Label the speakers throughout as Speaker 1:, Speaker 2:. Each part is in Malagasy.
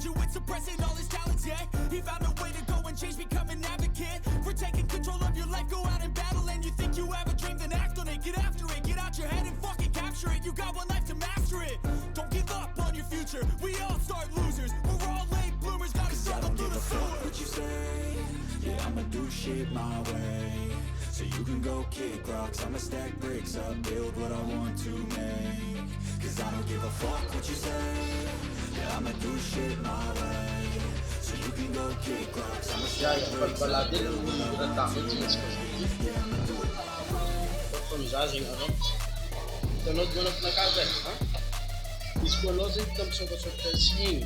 Speaker 1: graduate, suppressing all his talents, yeah. He found a way to go and change, become an advocate for taking control of your life. Go out and battle, and you think you have a dream, then act on it. Get after it, get out your head and fucking capture it. You got one life to master it. Don't give up on your future. We all start losers. We're all late bloomers, gotta
Speaker 2: Cause I
Speaker 1: struggle
Speaker 2: don't
Speaker 1: through
Speaker 2: give
Speaker 1: the
Speaker 2: a fuck
Speaker 1: sewer.
Speaker 2: what you say. Yeah, I'ma do shit my way. So you can go kick rocks, I'ma stack bricks up, build what I want to make. Cause I don't give a fuck what you say. Yeah, I'ma do shit my way. So you can go kick rocks, I'ma
Speaker 3: Ya
Speaker 2: stack
Speaker 3: ya,
Speaker 2: bricks up,
Speaker 3: mibalady
Speaker 2: build what I
Speaker 3: hely
Speaker 2: want
Speaker 3: raha
Speaker 2: to
Speaker 3: antsika
Speaker 2: make. Yeah, I'ma do it my way.
Speaker 3: Fa mizaha zegny anao. Hitanao manam-pinakazo e, ha? Izy koa anao zegny ta misôkasôkatra saigny.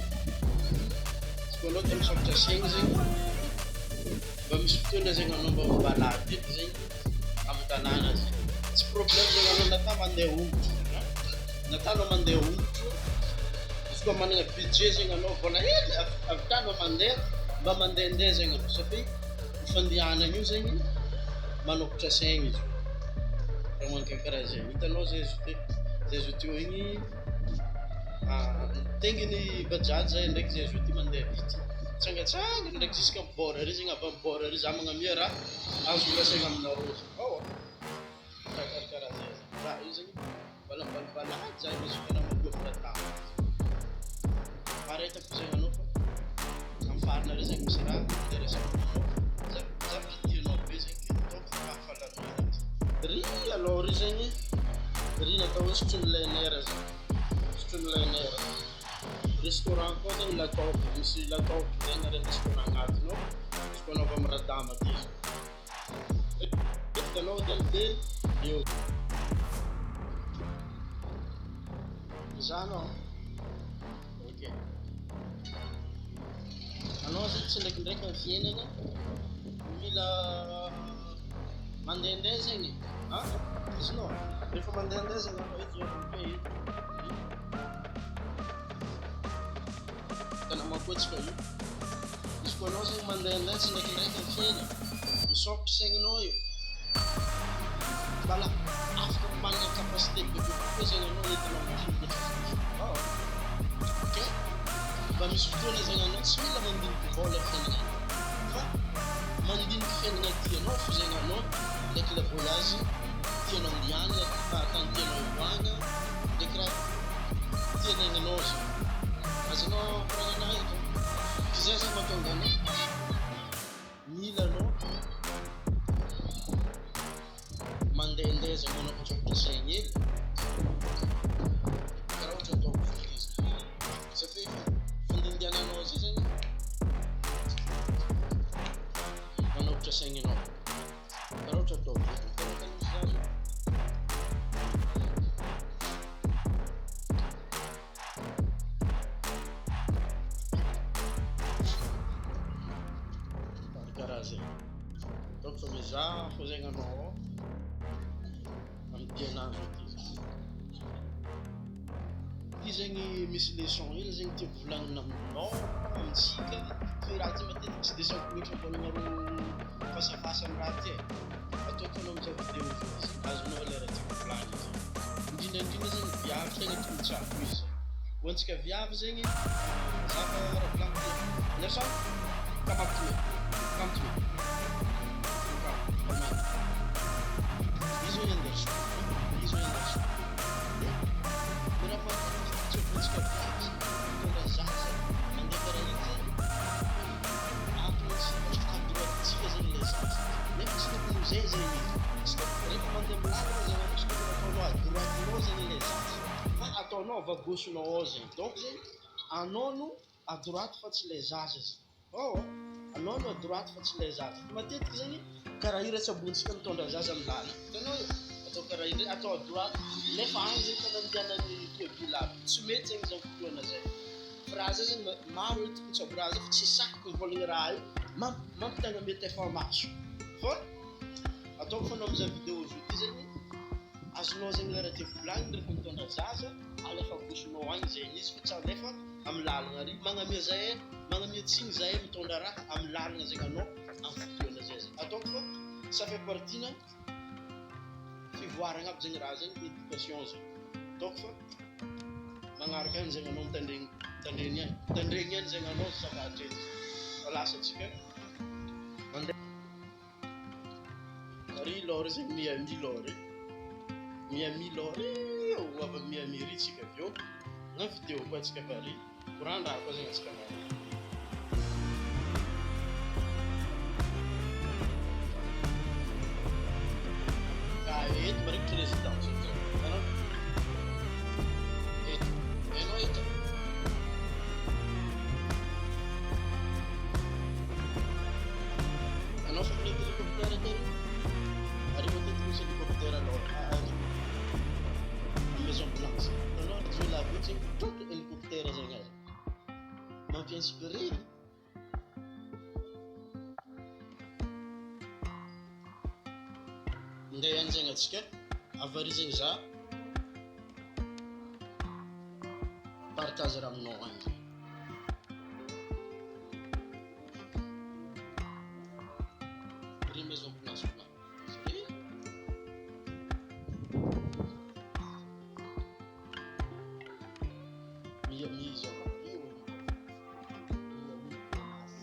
Speaker 3: Izy koa anao ta misôkatra saigny zegny, mba misy fotoana zegny anao mba mibalady eky zegny amin'ny tanàna zegny. Tsy problème zegny anao na ta mandeha hongotro, ha? Na ta anao mandeha hongotro, izy koa manana budget zegny anao, vola hely avy anao mandeha, mba mandehandeha zegny anao satria ny fandehanana io zegny manokatra saigny izy io. Raha magnano karaha zegny. Hitanao zay izy ty, zay izy teo igny nitainginy bajaj zay ndraiky zay izy ty mandeha vity. Mitsangatsangana ndraiky jusqu'à amin'ny bord ary zegny avy amin'ny bord ary za magnamia raha azo lazaina aminareo zegny. Ao raha karakaraha zay zegny. Raha io zegny mbola mibalibalady zay misy fotoana mampiova tany. Maharetako zegny anao fa amin'ny farany ary zegny misy raha andeha resahiko aminao. Zavatra tianao be zegny ke ataoko fa mahafaly anao ty. Ry aloha ry zegny, ry natao hoe sotroin'ny zegny. Sotroin'ny Restaurant koa zegny lataoko, misy lataoko zegny ary restaurant agnatiny ao. Izy koa anao avy amin'ny Radama aty izy. Hitanao hôtel be eo. Mizaha anao? Ok. Anao zegny tsy ndraikindraiky amin'ny fiainana mila mandehandeha zegny. Ha? Azonao? Rehefa mandehandeha zegny anao eto zao eto. Tena mampotsika io. Izy koa anao zegny mandehandeha tsy ndraikindraiky amin'ny fiainana, misôkatra saigninao io. Mbala afaka manana capacité bebe kokoa zegny anao entinao mandiniky. Oh. Ok? Mba misy fotoana zegny anao tsy mila mandiniky vola fiainana fa mandiniky fiainana tianao fo zegny anao ndraiky le voyage tianao andianana, tany tianao hoagna, ndraiky raha tianaignanao zegny. Azonao koragnana eto. Zay zegny mahatonga anao mila anao mandehandeha zegny manokatsokotra saigny hely karaha ohatra ataoko zao ty izy. Satria fandindihananao azy io zegny manokatra saigninao. Karaha ohatra ataoko zao. Karaha ohatra misy zaho zao. Karaha zegny. Ataoko fa mizaha fô zegny anao ao amin'ny dianazy aty. Ty zegny misy leçon hely zegny tiako volagnina aminao, amintsika. Ty raha ty matetiky tsy de saiko loatra volagnareo face à face amin'ny raha ty e. Ataoko anao amizao vidéo zao ty zegny azonao le raha tiako volagnina zegny. Indrindra indrindra zegny viavy tegna tokony tsabo izy zegny. Ho antsika viavy zegny za fa raha volagniko ty Nelson, come up to me. Come to me. Come, come on. Izy hoy Anderson. Izy hoy Anderson. Ny raha matetiky tsy voantsika viavy zegny mitondra zaza mandeha karaha iny zegny antony tsy à droite-tsika zegny le zaza nefa tsy tokony ho zay zegny izy. Tsy tokony rehefa mandeha amin'ny lalana zegny anao tsy tokony ataonao à droite-nao zegny le zaza fa ataonao avy à gauche-nao ao zegny. Donc zegny anao no à droite fa tsy le zaza zegny. Oh, anao no à droite fa tsy le zaza. Fa matetiky zegny karaha io raha tsabontsika mitondra zaza amin'ny lalana. Hitanao io? Atao karaha io atao à droite nefa agny zegny tena andianan'ny tôbily aby. Tsy mety zegny zany fotoana zay. Fa raha zay zegny maro olo tokony tsabo raha zay fa tsy sahiko mivolagna raha io mampitagna mety efa maso. Fa ataoko fa anao amizao vidéo zao ty zegny azonao zegny le raha tiako volagnina rehefa mitondra zaza alefa gauche-nao agny zegny izy fa tsy alefa amin'ny lalana ary magnamia zahay magnamia tsigny zahay mitondra raha amin'ny lalana zegny anao amin'ny fotoana zay zegny. Ataoko fa ça fait partie na fivoarana aby zegny raha zegny éducation zegny. Ataoko fa magnaraka any zegny anao mitandregny mitandregny. Tandregny ihany, tandregny ihany zegny anao ça va hatreto. Fa lasa antsika mandeha. Ary lôry zegny Miami lôry. Miami lôry ho avy amin'ny Miami ry tsika avy eo. Na vidéo koa antsika avy ary. Koran-draha koa zegny antsika lôry. Ka eto marikitry résidence eto zao. Hitanao? Eto. Hainao eto? Anao fa mety hélicoptère tary? Ary matetiky misy hélicoptère aloha ary amin'ny Maison Blanche. Hitanao ry jiolahy io tsy mitroka hélicoptère zegny aza. Mampi-inspiré. Ndeha ihany zegny antsika. Avy zegny za. Partage raha aminao agny. Ry Maison Blanche blanc. Miami zao. Miami Palace.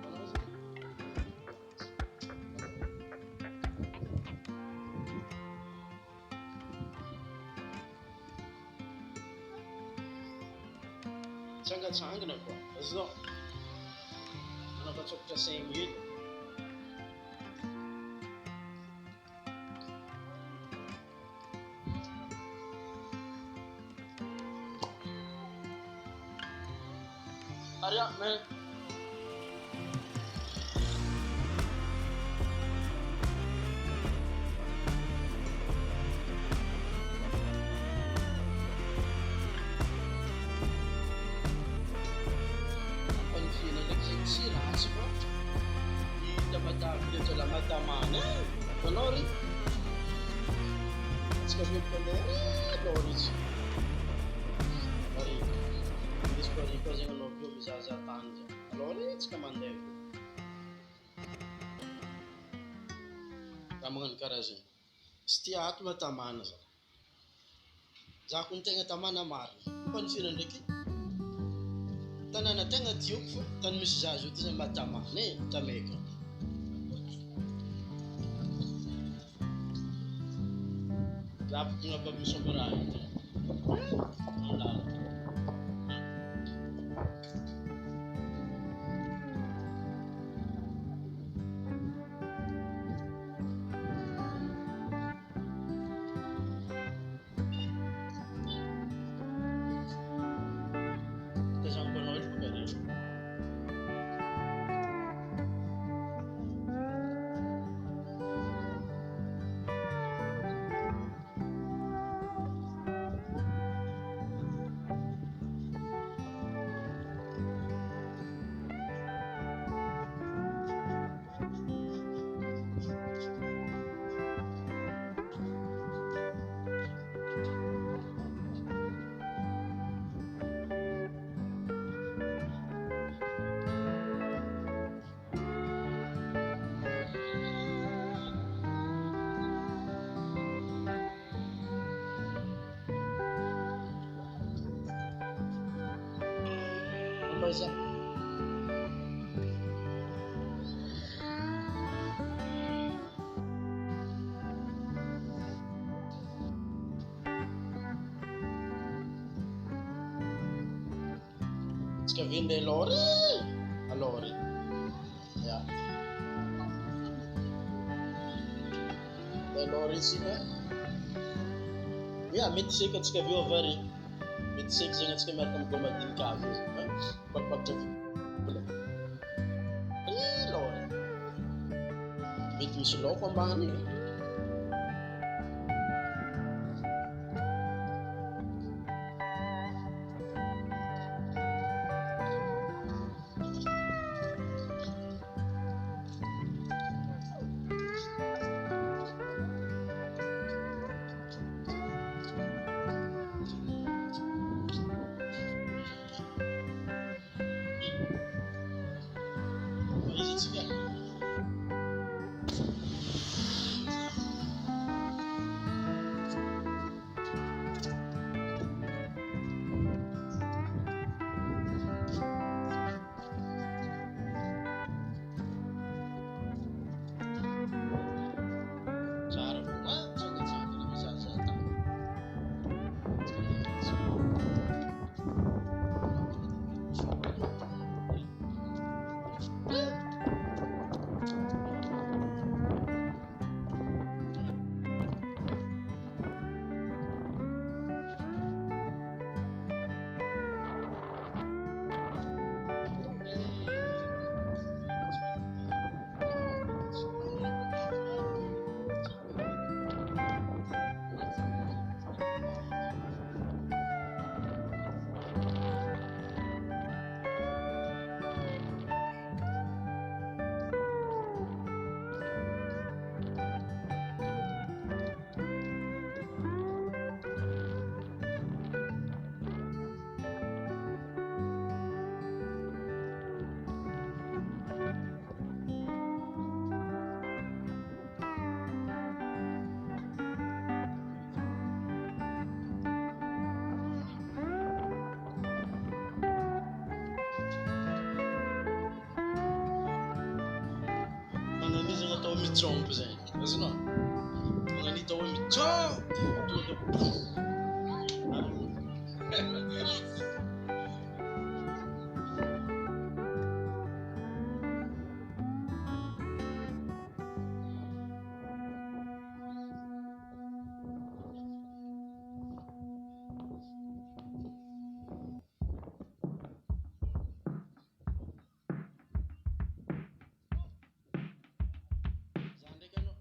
Speaker 3: Manao zegny. Tsangatsangana koa. Azonao. Manapatsokotra saigny hely. Hurry up, man. Ampanofina ndraiky zegny tsy ratsy fa i Tamatave le Jalamatamana e! Hitanao ry? Antsika avy eo mpandeha ry izy. Ary indesiko ary koa zegny anao avy eo mizahazaha tany zay. Alao ry antsika mandeha avy eo. Raha magnano karaha zegny. Tsy tia ato ma tamana za. Za ko ny tegna tamana marina. Ampanofina ndraiky tanàna tegna tiako fa tany misy za zao ty zany mba tamana e, tameka. Raha aby misomba raha io ty. Amin'ny lalana. Tazaniko anao eto baka rehetra. Momba izay. Tsika ve ndeha lôry? Alôry. Ya. Ndeha lôry isika. Ya, mety seka antsika avy eo avy ary. Mety seky zegny antsika miaraka amin'ny goa madinika avy eo. Pakipakitra vola. Ry lôry. Mety misy laoko ambany. Fa izy antsika. atao hoe mijomp zegny, azonao? Magnano atao hoe mijomp, tonga de pouf. Za ndraiky anao.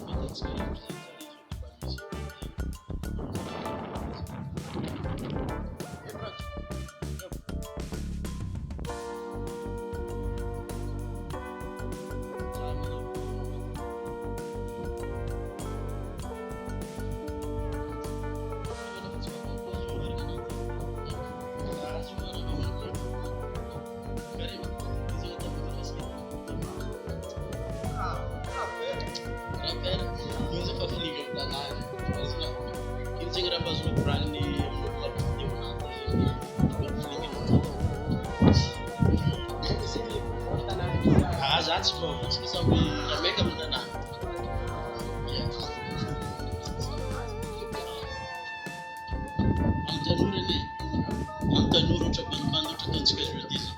Speaker 3: Mba mety antsika hevitra zegny zare sao de mba misy hevitra zegny. E Brato. Za manao Ah, za tsy vao, tsika samby rameka amin'ny tanàna. Yeah. Amin'ny tanora anie, amin'ny tanora ohatra bandibandy ohatra ataontsika jeudi zao.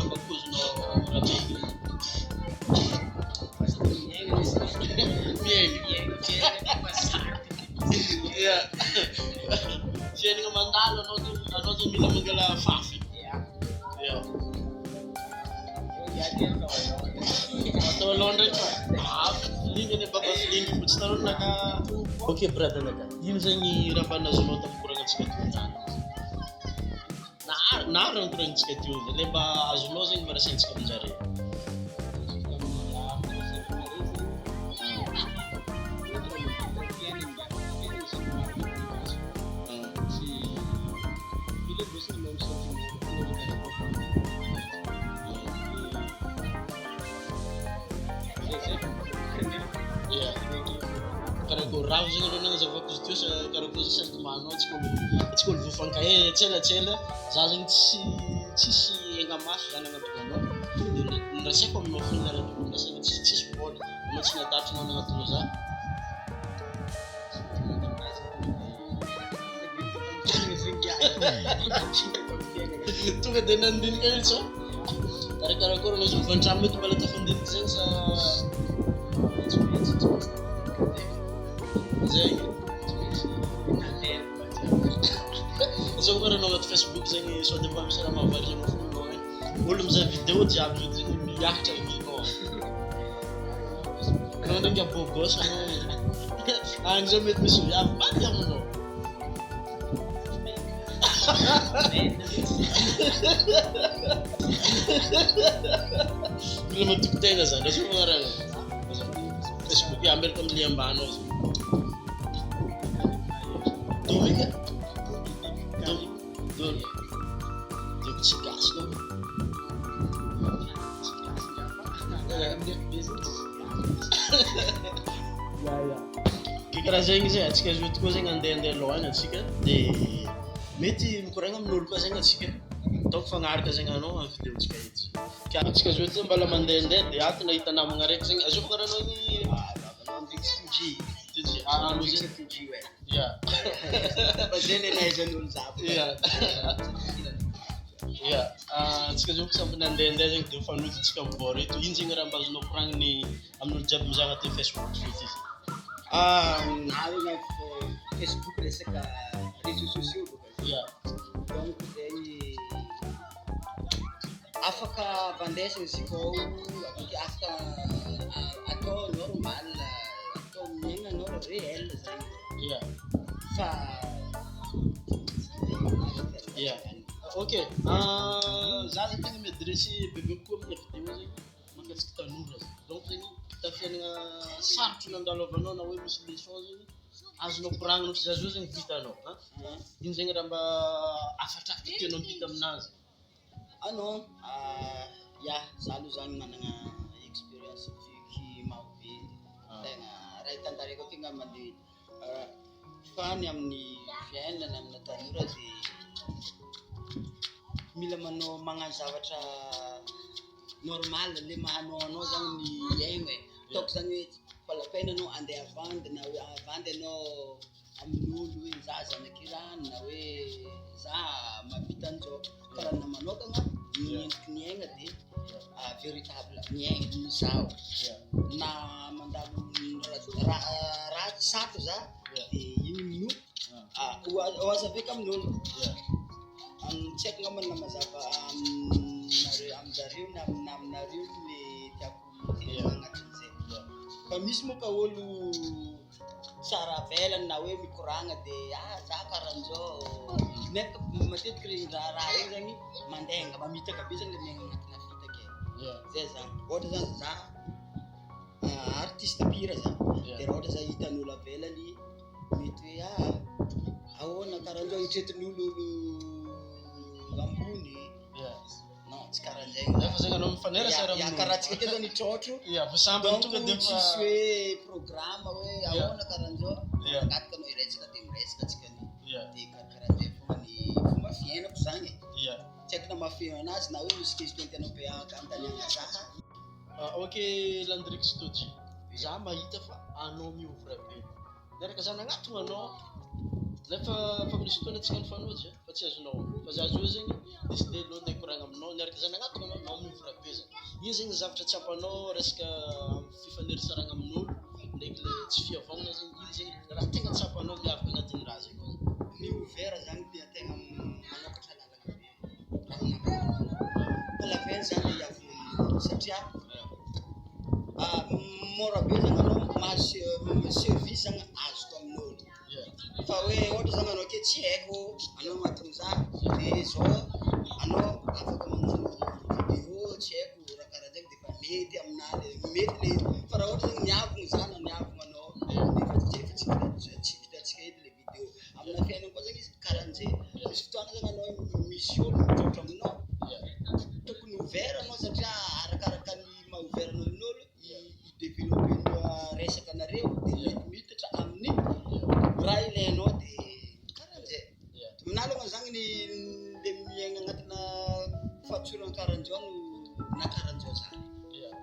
Speaker 3: Mba paozinao rameka. Miaigna. Yeah. Fiainana mandalo anao zany, anao zany mila mangala fafy. Yeah. Atao aloha ndraiky fa ah, filingy anie baba filingy fo tsy tanao naka. Ok brother naka. Ino zegny raha mba nazonao tamin'ny koragnantsika teo niany? Na na raha nikoragnantsika teo zay, le mba azonao zegny mba rasaintsika aminjare. Yeah. Karakory raha zegny aloha nagnazavako izy teo sa karakory zay sentiment-nao antsika olo antsika olo voafankahay tselatsela za zegny tsy tsisy aigna maso zany agnatona anao de nirasaiko aminao fogna raha tokony rasaina tsisy tsisy vola anao tsy natatry anao nagnatona za. Tonga de nandinika mihitsy a. Ary karakory anao izy mivantrano mety mbola tafandiniky zegny sa zegny. Zao koa raha anao anaty Facebook zegny sao de mba misy raha mahavariana anao fogna anao agny. Olo mizaha vidéo jiaby zao zegny miakatra vie-nao. Anao ndraiky beau gosse anao. Agny zao mety misy viavy maty aminao. Mila matoky tegna zany, azonao magnaraka. Facebook miaraka amin'ny lien ambany ao zany. Domika? Dom Dom Dom tsy gasy anao. Ke karaha zegny izy e, antsika zao tokoa zegny andehandeha aloha agny antsika de mety mikoragna amin'olo koa zegny antsika, ataoko fagnaraka zegny anao amin'ny vidéo-ntsika eto. Ka antsika zao ty mbola mandehandeha de ato nahita namagna araiky zegny, azoko karaha anao igny. Toji. Aloha
Speaker 4: Landrix
Speaker 3: zegny.
Speaker 4: Toji, ouais.
Speaker 3: Ya.
Speaker 4: Fa zay le nahaizan'olo za.
Speaker 3: Ya. Ya. Antsika zao samby nandehandeha zegny de mifanojy antsika mibôry eto. Ino zegny raha mba azonao koragniny amin'olo jiaby mizaha agnatin'ny Facebook zao ty?
Speaker 4: Na hoe Facebook resaka réseaux sociaux bôka zay. Donc zegny afaka vandesina izy koa avake afaka atao normal, atao miainanao réel zany. Fa
Speaker 3: Ya. Ok. Za zegny tegna mi-adresse bebe kokoa amina vidéo zegny mahakasiky tanora zegny. Donc zegny tafiainana sarotro nandalovanao na hoe misy leçon zegny azonao koragnina ohatra za zao zegny vitanao. An? Ino zegny raha mba afatrafatra tianao ampita aminazy?
Speaker 4: Ah non, ya, za aloha zany manana expérience vécu marobe. Tegna raha hitantaraiko ake angamba de fa ny amin'ny fiainana amina tanora de mila manao magnano zavatra normal le mahanao anao zany ny iaigna e. Ataoko zany hoe pas la peine anao andeha havandy na hoe havandy anao amin'olo hoe za zanak'i rano na hoe za mahavita an'izao. Fa raha anahy manokana ny endriky ny aigna de véritable miaigna zaho. Na mandalo raha raha sarotra za de igny no ho azavaiko amin'olo. Tsy haiko angamba na mazava aminareo aminjareo na aminareo le tiako tenenina agnatin'izay. Fa misy moa ka olo tsara avelany na hoe mikoragna de ah za karahan'izao, nefa matetiky regny raha regny zany mandenga mamitaka be zany le miaigna agnatina fitaka e. Zay zany, ohatra zany za artiste mpihira za, de raha ohatra za hitan'olo avelany mety hoe ah ahoana karahan'zao eritreretin'olo olo ambony. Non, tsy karahan'zay.
Speaker 3: Nefa zegny anao mifanerasera
Speaker 4: Ya,
Speaker 3: amin'olo.
Speaker 4: karaha antsika ake zao nitrotro.
Speaker 3: Ya, fa samby
Speaker 4: Donc
Speaker 3: tonga de
Speaker 4: tsisy
Speaker 3: fa
Speaker 4: hoe programme hoe ahoana karahan'zao. Mangataka anao hiresaka de miresaka antsika ny. De karakarahan'zay fomba ny fomba fiainako zany e. Tsy haiko na mahafehy anazy na hoe misy question tianao be anontaniana zaha.
Speaker 3: Ok, Landrix Toji. Za mahita fa anao miovra be. Miaraka za nagnatona anao nefa fa misy fotoana antsika nifanojy fa tsy azonao. Fa za zao zegny décidé aloha andeha hikoragna aminao niaraka za nagnatona anao, anao miovra be zany. Ino zegny zavatra tsapanao resaka fifanerasaragna amin'olo ndraiky le tsy fihavagna zegny, ino zegny raha tegna tsapanao miavaka agnatin'ny raha zegny ao?
Speaker 4: Ny ouvert zany dia tegna manokatra lalana be raha aminahy manokana. Pas la peine zany le hiavona amin'olo satria mora be zany anao mahazo service zany azoko amin'olo. Fa hoe ohatra zany anao ke tsy haiko anao mahatonga za de zao anao afaka magnano vidéo tsy haiko raha karaha zegny de fa mety aminahy le mety le, fa raha ohatra zany niavogno za na niavogno anao nefa efa tsy vitantsika edy le vidéo. Amina fiainana koa zany izy karahan'zay. Misy fotoana zany anao misy olo mitrotro aminao, tokony ouvert anao satria arakaraka ny maha ouvert anao amin'olo i-développer resaka anareo de mety miditra amin'ny raha ilainao de karahan'zay. Aminahy aloha zany ny le miaigna agnatina fahatsorana karahan'zao no na karahan'zao zany.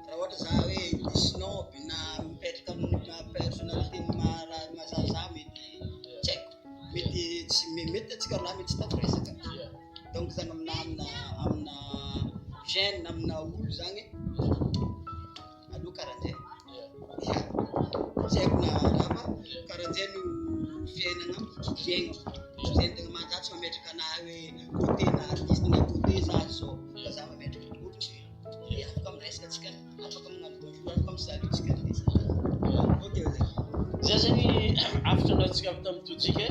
Speaker 4: Raha ohatra za hoe snob na mipetraka amin'ny personnalité maha raha mahazaha mety tsy haiko, mety tsy mety antsika roalahy mety tsy tafiresaka. Donc zany amina jeune amina olo zany aloha karahan'zay. Ya, tsy haiko na raha fa karahan'zay no fiainana fiaignako. Zay no tegna mahazaha tsy mametraka anahy hoe côté na artiste na côté za zao fa za mametraka olo de afaka miresaka antsika, afaka magnano bonjour, afaka mi-salut antsika de ok zay.
Speaker 3: Zay zegny afatra antsika avy tamin'ny Tojika e.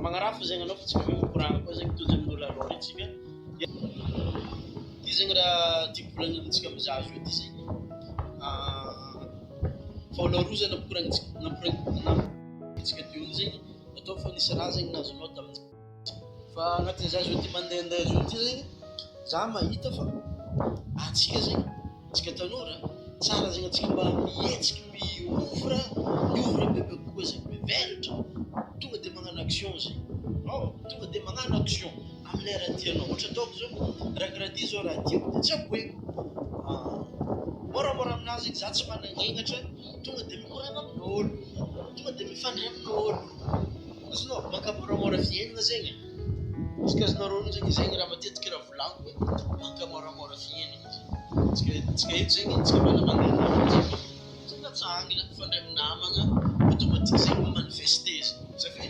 Speaker 3: Magnarafo zegny anao fa tsy avy mikoragna koa zegny Tojo amin'olo aloha tsika. Ty zegny raha tiako volagnina amintsika mizaha zao ty zegny. Fa olo roa zany nampikoragnintsika nampikoragnintsika teo igny zegny atao fa nisy raha zegny nahazonao tamin'ny fa agnatin'izaho zao ty mandehandeha zao ty zegny za mahita fa antsika zegny antsika tanora tsara zegny antsika mba mihetsiky miovra miovra bebe kokoa zegny mivelatra tonga de magnano action zegny oh tonga de magnano action amilay raha tianao. Ohatra ataoko zao raha karaha ty zao raha tiako de tsy aboeko moramora aminazy zegny za tsy managnenatra tonga de mikoragna amin'olo. Tonga dia mifandray amin'olo. Azonao? Mankamoramora fiainana zegny e. Izy ka azonareo ono zegny, zegny raha matetiky raha volagniko hoe mankamoramora fiainana zegny. Tsika tsika eto zegny, tsika mbola mandeha lavitra zegny, mitsangatsangana, mifandray amin'ny namagna, automatique zegny mi-manifester zegny. Za fe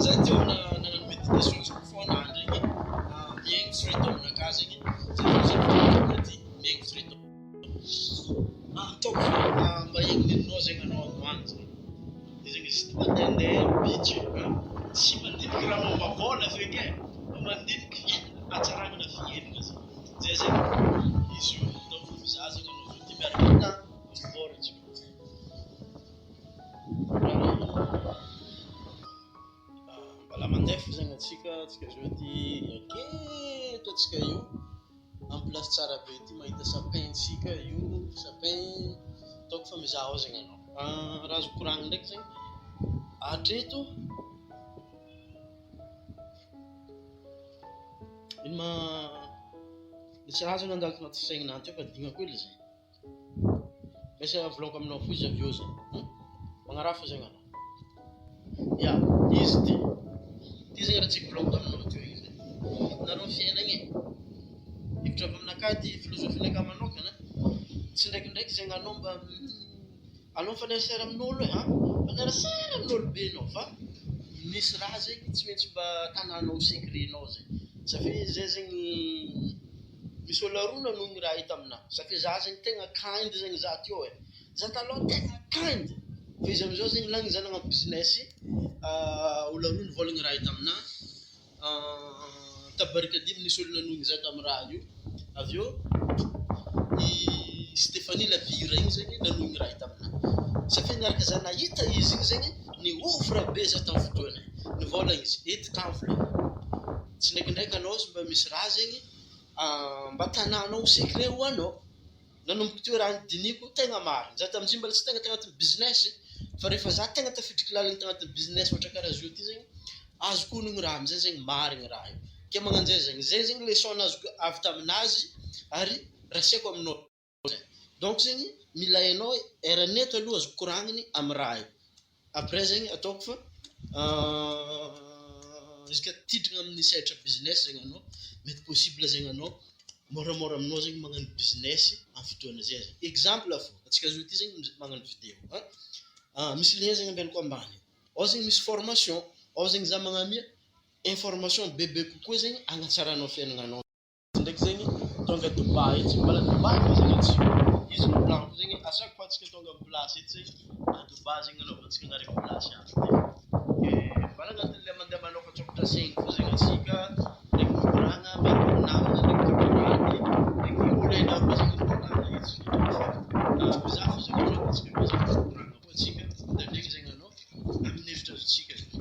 Speaker 3: za teo nagnano méditation tsy foana andro igny, miaigny freedom nakà zegny, za teo zegny tonga aty miaigny freedom. Ataoko fa mba hiaigninao zegny anao androany zegny. Dia zegny izy tsy mandehandeha beach a, tsy mandiniky raha momba vôla feky e, fa mandiniky hatsarana fiainana zegny. Zay zegny izy io, donc mizaha zegny anao zao ty miaraka amina amin'ny bord antsika. Mbola mandeha fo zegny antsika, antsika zao ty aketo antsika io, amin'ny place tsara be ty mahita sapin tsika io, sapin ataoko fa mizaha ao zegny anao. Raha azoko koragnina ndraiky zegny, hatreto ino ma nisy raha zao nandalo tanaty saigninahy teo fa dignako hely zay. Lasa volagniko aminao fo izy avy eo zay. Magnaraha fo zegny anao. Ya, izy ty. Ty zegny raha tsy volagniko taminao teo igny zay. Hitanareo fiainagna e. Hevitra avy aminakahy ty, filôzôfinakahy manokana, tsindraikindraiky zegny anao mba anao mifanerasera amin'olo e, an, mifanerasera amin'olo be anao fa misy raha zegny tsy maintsy mba tananao secret-nao zegny. Ça fait zay zegny. Misy olo aroa nanohy ny raha hita aminah. Ça fait za zegny tegna kind zegny za teo e. Za taloha tegna kind. Fa izy amizao zegny lagny za nagnano business, olo aroa nivolagna raha hita aminah. Tabarikadimy nisy olo nanohigny za tamy raha io. Avy eo i Stephanie la bira igny zegny nanohigny raha hita aminah. Ça fait niaraka za nahita izy igny zegny ni-ouvre be za tamy fotoana igny. Nivolagna izy, ety tany volagny. Tsindraikindraiky anao mba misy raha zegny mba tananao ho secret ho anao. Nanomboka teo raha nodinihiko tegna marina. Za tamin'izay mbola tsy tegna tagnatin'ny business fa rehefa za tegna tafidriky lalina tagnatin'ny business ohatra karaha zao ty zegny azoko onogno raha amizay zegny marigny raha io. Ke magnanjay zegny, zay zegny leçon azoko avy taminazy ary rasiako aminao zay. Donc zegny mila hainao eran'ny eto aloha azoko koragniny amin'ny raha io. Après zegny ataoko fa izy ka tidrina amin'ny sehatra business zegny anao, mety possible zegny anao moramora aminao zegny magnano business amin'ny fotoana zay zegny. Exemple fô, antsika zao ty zegny magnano video an, misy lien zegny ambelako ambany, ao zegny misy formation, ao zegny za magnamia information bebe kokoa zegny agnatsaranao fiaignananao. Ndraiky zegny tonga Dubaï etsy mbola Dubaï fô zegny antsika izy ny plan ko zegny à chaque fois antsika tonga amin'ny place eto zegny à Dubaï zegny anaovantsika anareo place aby de mbola agnatin'le mandeha manôkatsôkatra saigny fô zegny antsika ndraiky mikoragna miaraka amin'ny namagna ndraiky camarade ndraiky olo hainareo zegny mikoragna eto fa mizaha fô zegny anao antsika miezaka mikoragna koa antsika mitandregny zegny anao amin'ny hevitra azontsika zegny.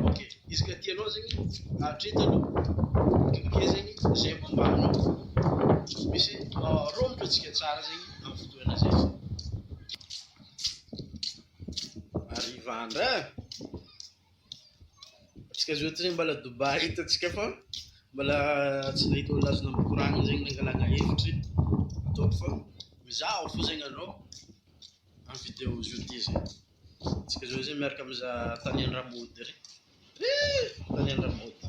Speaker 3: Ok, izy ka tianao zegny hatreto aloha ok zegny zay momba anao, misy romotra antsika tsara zegny amin'ny fotoana zay. Hariva andro eh! Antsika zao ty zegny mbola Dubaï eto antsika fa mbola tsy nahita olo azo nampikoragna zegny nangalana hevitry, ataoko fa mizaha fô zegny anao amin'ny vidéo zao ty zegny. Tsika zao zay miaraka amin'ny za tany Andramody ry. Eh, tany Andramody.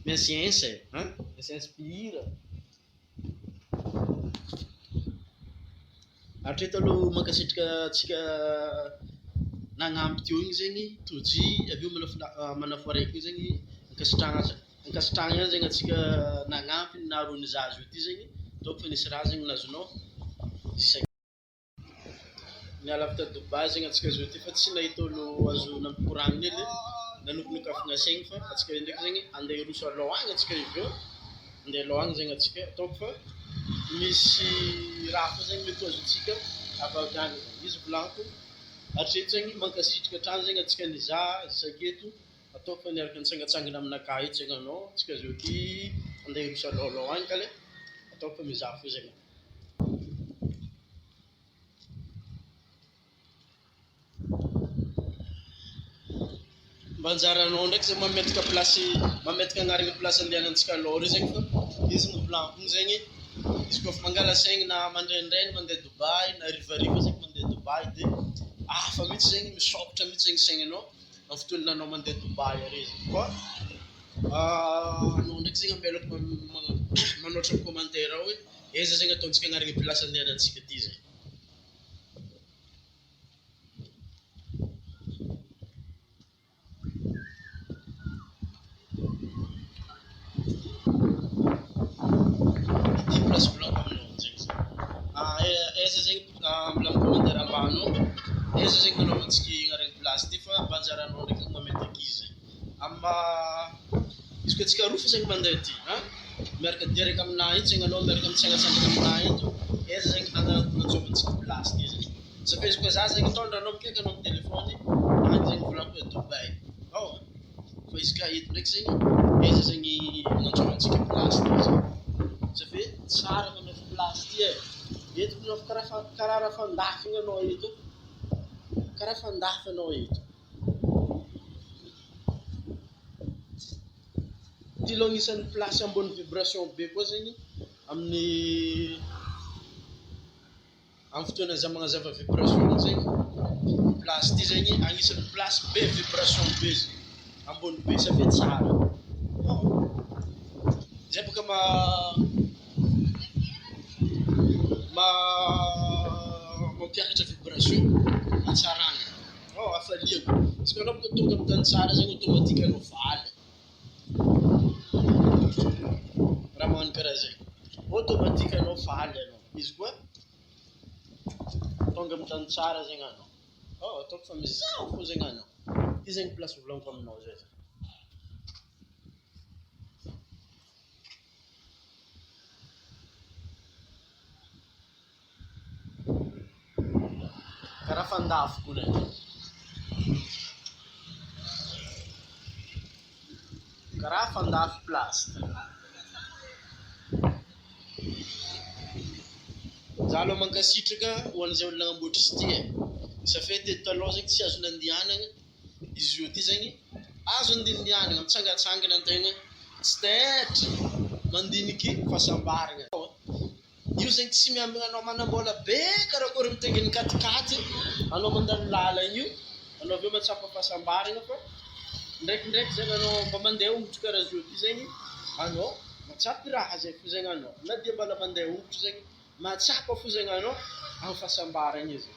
Speaker 3: Miansiensa e, hein? Miansiensa mpihira. Hatreto aloha mankasitraka antsika nagnampy teo igny zegny Toji avy eo manafo araiky igny zegny ankasitrahana ankasitrahana ihany zegny antsika nagnampy naharo ny zaza io ty zegny donc fa nisy raha zegny nazonao. Niala avy ta Dubaï zegny antsika zao ty fa tsy nahita olo azo nampikoragna edy, nanokonokafagna saigny fa antsika ndraiky zegny andeha hiroso alôha agny antsika avy eo, andeha alôha agny zegny antsika ataoko fa misy raha koa zegny mety ho azontsika avy avy agny zegny, izy volagniko hatreto zegny mankasitraka hatrany zegny antsika nizaha isaketo, ataoko fa niaraka nitsangatsangana aminakahy eto zegny anao, antsika zao ty andeha hiroso alôhalôha agny kale, ataoko fa mizaha fo zegny. Mba anjaranao ndraiky zay mametaka place, mametaka anarana place andehanantsika alôha ry zegny fa izy novolaniko igny zegny, izy kôfa mangala saigny na mandraindraigny mandeha Dubaï na harivariva zegny mandeha. Dubaï dia hafa mihitsy zegny, misôkatra mihitsy zegny saignanao amin'ny fotoana anao mandeha Dubaï are zegny. Koa anao ndraiky zegny ambelako manoratra amin'ny commentaire ao hoe aiza zegny ataontsika agnarana place andehanantsika ty zegny. Ity place volaniko aminao zegny zay. Aiza zegny mbola amin'ny commentaire ambany ao, aiza zegny nanaovantsika agnarana place ty fa mba anjaranao ndraiky mametaka izy zegny. Izy koa antsika roa fo zegny mandeha aty an, miaraka direct aminahy eto zegny anao, miaraka mitsangatsangana aminahy eto, aiza zegny agnanaovantsika place ty zegny. Sauf izy koa za zegny mitondra anao mikaiky anao amin'ny telefôny, any zegny volaniko hoe Dubaï. Ao fa izy ka eto ndraiky zegny, aiza zegny agnantsovantsika place ty zegny. Sauf hoe tsara magnano place ty e, eto manao karaha raha fandafy igny anao eto, karaha fandafy anao eto. Ty aloha agnisan'ny place ambony vibration be koa zegny amin'ny amin'ny fotoana za magnazava vibration zegny, place ty zegny agnisan'ny place be vibration be zegny, ambony be sady tsara. Zay bôka mampiakatra vibration hatsarana, hafaliana. Izy koa anao bôka tonga amin'ny tany tsara zegny automatique anao faly. Raha magnano karaha zegny, automatique anao faly anao. Izy koa tonga amin'ny tany tsara zegny anao, ataoko fa mizaha fô zegny anao. Ty zegny place volagniko aminao zay zegny. Karaha fandafy koa lay. Karaha fandafy place ty. Za aloha mankasitraka ho an'izay olona nagnamboatra izy ity e. Ça fait teto taloha zegny tsy azo nandihanana, izy io ty zegny azo andindihanana, mitsangatsangana antegna, tsy taitra, mandiniky fahasambarana. Io zegny tsy miambigna anao manam-bola be karakory mitaingina katikaty anao mandalo lalana io, anao avy eo mahatsapa fahasambarana fa ndraikindraiky zegny anao mba mandeha hongotro karaha zao ty zegny anao mahatsapa raha zay fo zegny anao na dia mbola mandeha hongotro zegny mahatsapa fo zegny anao amin'ny fahasambarana izy.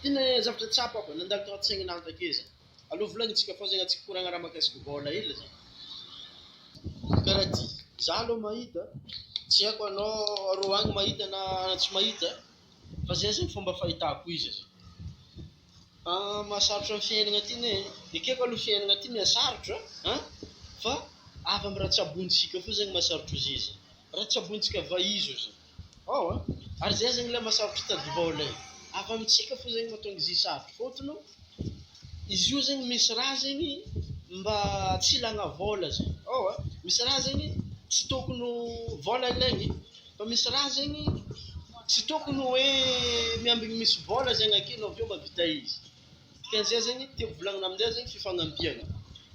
Speaker 3: Ty ny zavatra tsapako nandalo tao an-tsaigninah take zegny. Aleo volagnintsika fô zegny antsika koragna raha mahakasiky vôla hely zegny. Karaha ty, za aloha mahita, tsy haiko anao arô agny mahita na tsy mahita fa zay zegny fomba fahitako izy. Mahasarotra ny fiainana ty anie, ekeko aloha fiainana ty mihasarotra an, fa avy amin'ny raha tsabointsika fô zegny mahasarotra izy, raha tsabointsika vahizo izy. Ao an! Ary zay zegny ilay mahasarotra hitady vôla e! Avy amintsika fô zegny mahatonga izy sarotro fôtony izy io zegny misy raha zegny mba tsy ilagna vôla zegny, ao an! Misy raha zegny tsy tokony ho vôla ilaigny fa misy raha zegny tsy tokony hoe miambigny misy vôla zegny ake anao avy eo mahavita izy, dikan'izay zegny tiako volagnina amin'izay zegny fifanampiagna,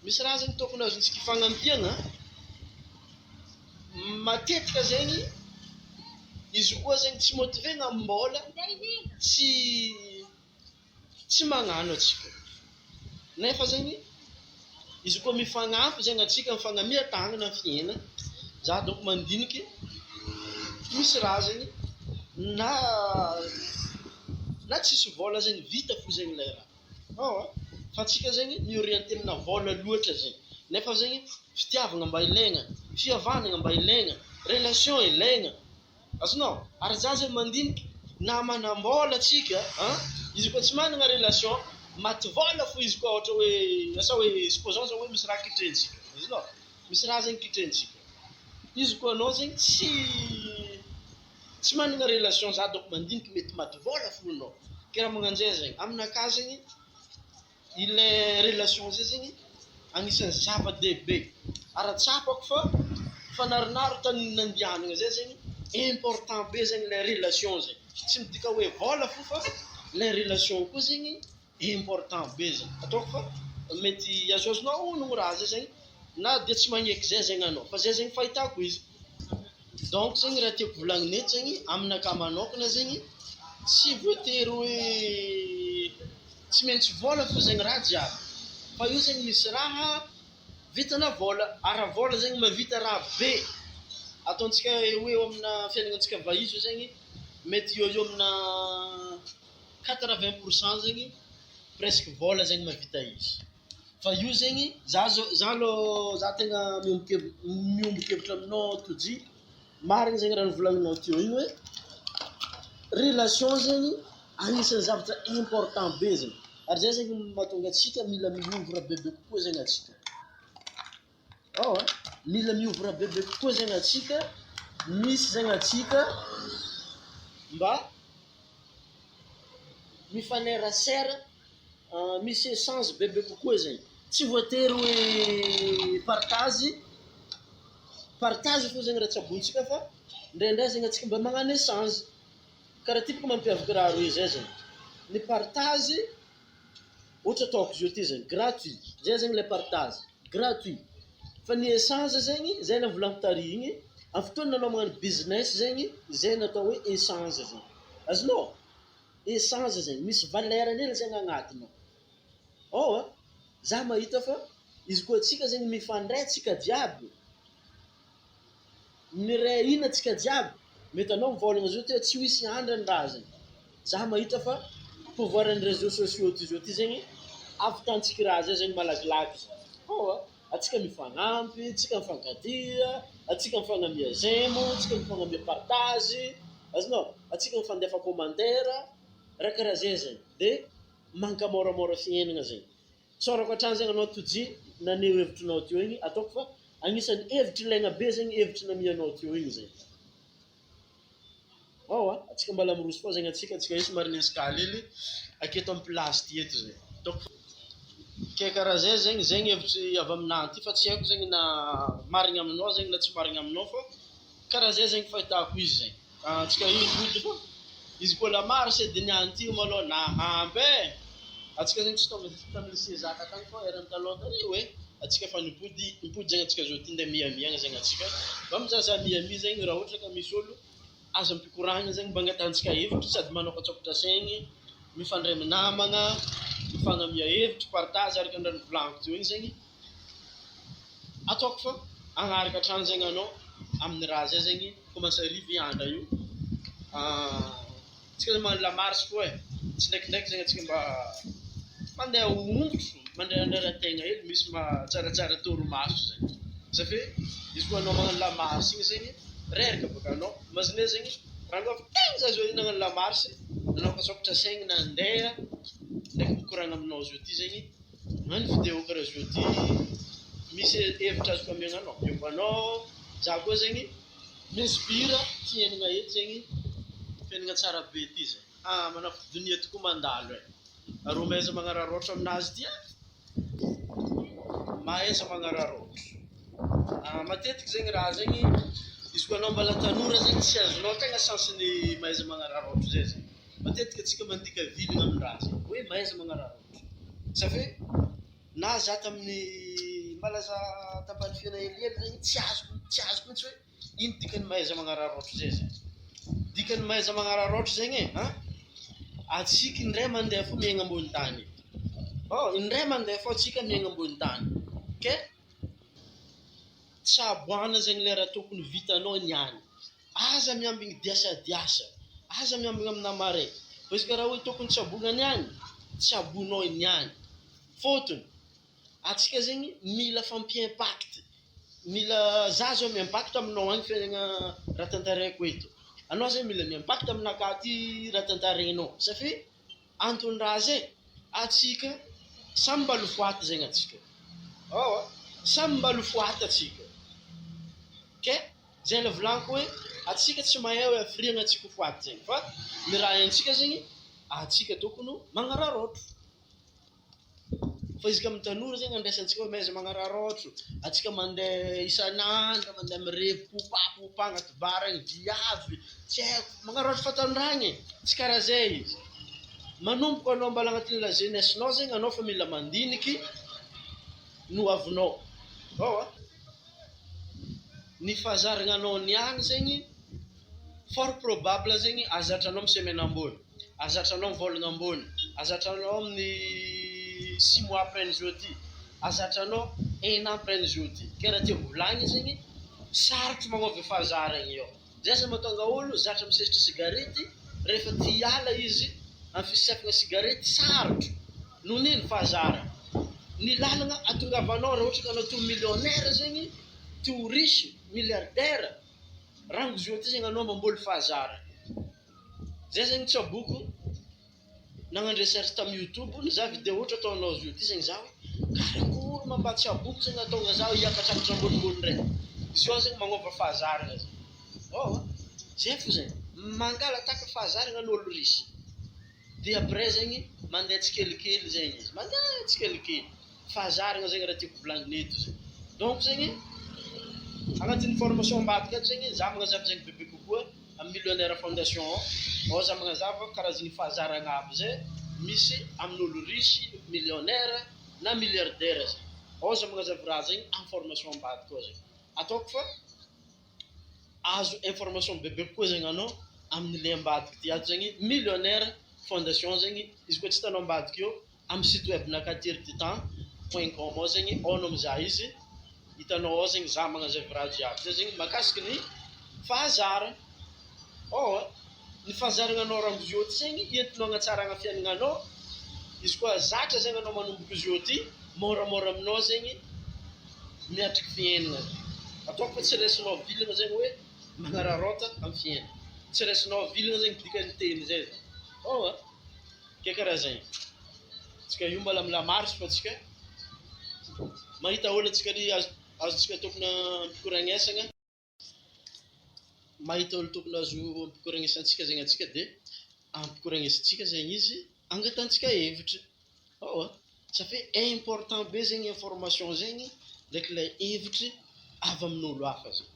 Speaker 3: misy raha zegny tokony azontsika ifanampiagna. Matetika zegny izy koa zegny tsy motiver-na am-bôla tsy tsy magnano antsika, nefa zegny izy koa mifagnampy zegny antsika mifagnamia tagnana amin'ny fiainana, za dônko mandiniky misy raha zegny na na tsisy vôla zegny vita fo zegny ilay raha. Ao fa antsika zegny mi-orienter amina vôla loatra zegny, nefa zegny fitiavagna mba ilaigna, fihavanagna mba ilaigna, relation ilaigna, azonao? Ary za zegny mandiniky na manam-bôla antsika an, izy koa tsy managna relation maty vôla fo izy koa ôhatra hoe asa hoe supposons zao hoe misy raha kitrehintsika, azonao? Misy raha zegny kitrehintsika, izy koa anao zegny tsy Tsy managna relation za donc mandiniky mety maty vôla fo anao ke raha magnanjay zegny aminakahy zegny ilay relation zay zegny agnisan'ny zava-dehibe ary tsapako fa fanarinary tany nandihanagna zay zegny important be zegny ilay relation zegny tsy midika hoe vôla fo fa ilay relation koa zegny important be zegny ataoko fa mety azoazonao onogno raha zay zegny na dia tsy magneky zay zegny anao fa zay zegny fahitako izy. Donc zegny raha tiako volagnina eto zegny aminakahy manokana zegny. Tsy voatery hoe tsy maintsy vôla fô zegny raha jiaby fa io zegny misy raha vitana vôla, ary raha vôla zegny mahavita raha be. Ataontsika eo ho eo amina fiaignanantsika vahiny zao zegny mety eo ho eo amina 80 pourcent zegny presque vôla zegny mahavita izy. Fa io zegny za zao za alôha za tegna miombon-kevi- miombon-kevitra aminao Tojo, marigny zegny raha novolagninao teo igny hoe relation zegny anisan'ny zavatra important be zegny, ary zay zegny mahatonga antsika mila miovra bebe kokoa zegny antsika, ao a, mila miovra bebe kokoa zegny antsika, misy zegny antsika mba mifanerasera, misy échange bebe kokoa zegny, tsy voatery hoe partage, partage fô zegny raha tsabointsika fa indraindray zegny antsika mba magnano échange, karaha ty bôka mampiavaka raha roe zay zegny, ny partage ohatra ataoko zao ty zegny gratuit, zay zegny le partage gratuit, fa ny échange zegny zay le novolaniko tary igny, amin'ny fotoana anao magnano business zegny zay no atao hoe échange zegny, azonao? Échange zegny, misy valeur-ny hely zegny agnatiny ao, ao a, za mahita fa izy koa antsika zegny mifandray antsika jiaby, miray hina antsika jiaby, mety anao mivôlagna zao ty hoe tsy ho hisy andrany raha zegny, za mahita fa pouvoir-n'ny réseaux sociaux ty zao ty zegny ahavitantsika raha zay zegny malakilaky zegny, ao a, antsika mifagnampy, antsika mifankatia, antsika mifagnamia j'aime, antsika mifagnamia partage, azonao, antsika mifandefa commentaire, raha karaha zay zegny, de mankamôramôra fiaignana zegny. Tsaorako hatrany zegny anao Tojo naneho hevitrinao teo igny, ataoko fa agnisan'ny hevitry ilaigna be zegny hevitry namianao teo igny zegny. Ao a, antsika mbala miroso fô zegny antsika, antsika io somary niescale hely aketo amin'ny place ty eto zegny. Ataoko fa ke karaha zay zegny, zegny hevitry avy aminahy aty fa tsy haiko zegny na marigny aminao zegny na tsy marigny aminao fa karaha zay zegny fahitako izy zegny. Antsika io mody fa izy koa la marche edy niany ty malôha nahampy e! Antsika zegny tsy tonga tamin'ny lycée zaka tagny fa eran'ny taloha tary hoe antsika efa nipody, nipody zegny antsika zao ty ndeha Miami agny zegny antsika, mba mizahazaha Miami zegny raha ohatra ka misy olo azo ampikoragna zegny mba angatahantsika hevitry sady manôkatsôkatra saigny, mifandray amy namagna, mifagnamia hevitry, partage araka ny raha nivolagniko teo igny zegny. Ataoko fa hagnaraka hatrany zegny anao amin'ny raha zay zegny commence hariva i andra io, tsika zany magnano la marche koa e, tsindraikindraiky zegny antsika mba mandeha hongotro, mandrerandrera tegna hely misy mahatsaratsara torimaso zegny, satria izy koa anao magnano la marche igny zegny reraka bôka anao, imaginez zegny raha anao avy tegna za zao nagnano la marche, nanokasokatra saigny nandeha, ndraiky mikoragna aminao zao ty zegny. Magnano vidéo karaha zao ty misy hevitra azoko amiagna anao, ampiako anao, za koa zegny mi-inspire fiaignana eto zegny fiaignana tsara be ty zay, ah manafo donia tokoa mandalo eh, arô mahaiza magnararaotra aminazy ty ah, mahaiza magnararaotra, ah matetiky zegny raha zegny izy koa anao mbala tanora zegny tsy azonao tegna sens-ny mahaiza magnararaotra zay zegny, matetiky antsika mandika vilagna amin'ny raha zegny hoe mahaiza magnararaotra. Ça fait na za tamin'ny mbala za tamin'ny fiainana helihely zegny tsy azoko tsy azoko mihitsy hoe ino dikan'ny mahaiza magnararaotra zay zany. Dikan'ny mahaiza magnararaotra zegny e an, antsika indray mandeha fô miaigna ambony tany eto, oh indray mandeha fô antsika miaigna ambony tany ke tsaboana zegny le raha tokony vitanao niany. Aza miambigny diasadiasa, aza miambigny amina marais, fa izy karaha hoe tokony tsaboina niany, tsaboinao niany. Fôtony, antsika zegny mila fampi-impact, mila za zao mi-impact aminao agny fiainagna raha tantaraiko eto, anao zegny mila mi-impact aminakahy aty raha tantarainao, satria antony raha zay, antsika samy mba lofoaty zegny antsika, ao samy mba lofoaty antsika, ke. Zay le volaniko hoe atsika tsy mahay hoe hafiriagna tsy kofoady zegny fa ny raha haintsika zegny atsika tokony magnararaotro fa izy ka amin'ny tanora zegny andraisantsika hoe mahaiza magnararaotro atsika mandeha isan'andro mandeha mirevy popa popa agnaty bar agny viavy tsy haiko magnararaotro fahatanoragna e tsy karaha zay izy manomboka anao mbala agnatin'ny la jeunesse nao zegny anao fa mila mandiniky ny ho avinao ao a. Ny fahazaragna anao niany zegny fort probable zegny ahazatra anao amin'ny semaine ambony. Azatranao mivolagna ambony, azatranao amin'ny 6 mois après ny zao ty, azatranao un an après ny zao ty. Ke raha tiako volagny zegny, sarotry magnova fahazarana io. Zay zany mahatonga olo zatra misesitry cigarette, rehefa tia hiala izy amin'ny fisefagna cigarette, sarotro noho n'ino? Fahazarana. Ny lalana atongavanao raha ohatra ka anao to millionnaire zegny, to riche, milliardaire, rango zao ty zegny anao mamboly fahazarana. Zay zegny tsaboko nagnano recherche tamin'ny YouTube, nizaha vidéo ohatra ataonao zao ty zegny zaho hoe karakory mba tsaboko zegny ahatonga zaho hiakatrakatra ambonimbony ndray. Izy io zegny magnova fahazarana zegny. Oh, zay fo zegny mangala tahaka fahazarana n'olo riche. De après zegny mandeha tsikelikely zegny izy, mandeha tsikelikely. Fahazarana zegny raha tiako volagnina eto zegny. Donc zegny agnatin'ny formation ambadika ato zegny za magnazava zegny bebe kokoa amin'ny Millionnaire Fondation ao. Ao za magnazava karazagny fahazarana aby zay misy amin'olo riche, millionnaire na milliardaire zegny. Ao za magnazava raha zegny amin'ny formation ambadika ao zegny. Ataoko fa azo information bebe kokoa zegny anao amin'ny le ambadika ty ato zegny, Millionnaire Fondation zegny. Izy koa tsy hitanao ambadika eo amin'ny site web naka thierrytitan.com ao zegny, ao anao mizaha izy, hitanao ao zegny za magnazava raha jiaby zay zegny mahakasiky ny fahazarana. Ao ny fahazarana anao rango zio ty zegny entinao agnatsarana fiaignananao. Izy koa zatra zegny anao manomboka izy io ty, moramora aminao zegny miatriky fiainana. Ataoko fa tsy raisinao vilana zegny hoe magnararaota amin'ny fiainana, tsy raisinao vilana zegny dikan'ny teny zay zany. Ao ke karaha zegny tsika io mbola amy la marche fa tsika mahita olo atsika ry azontsika tokony ampikoragnesagna, mahita olo tokony azo ampikoragnesantsika zegny atsika, de ampikoragnesantsika zegny izy, angatantsika hevitra. Ao ça fait important be zegny information zegny ndraiky lay hevitry avy amin'olo hafa zegny,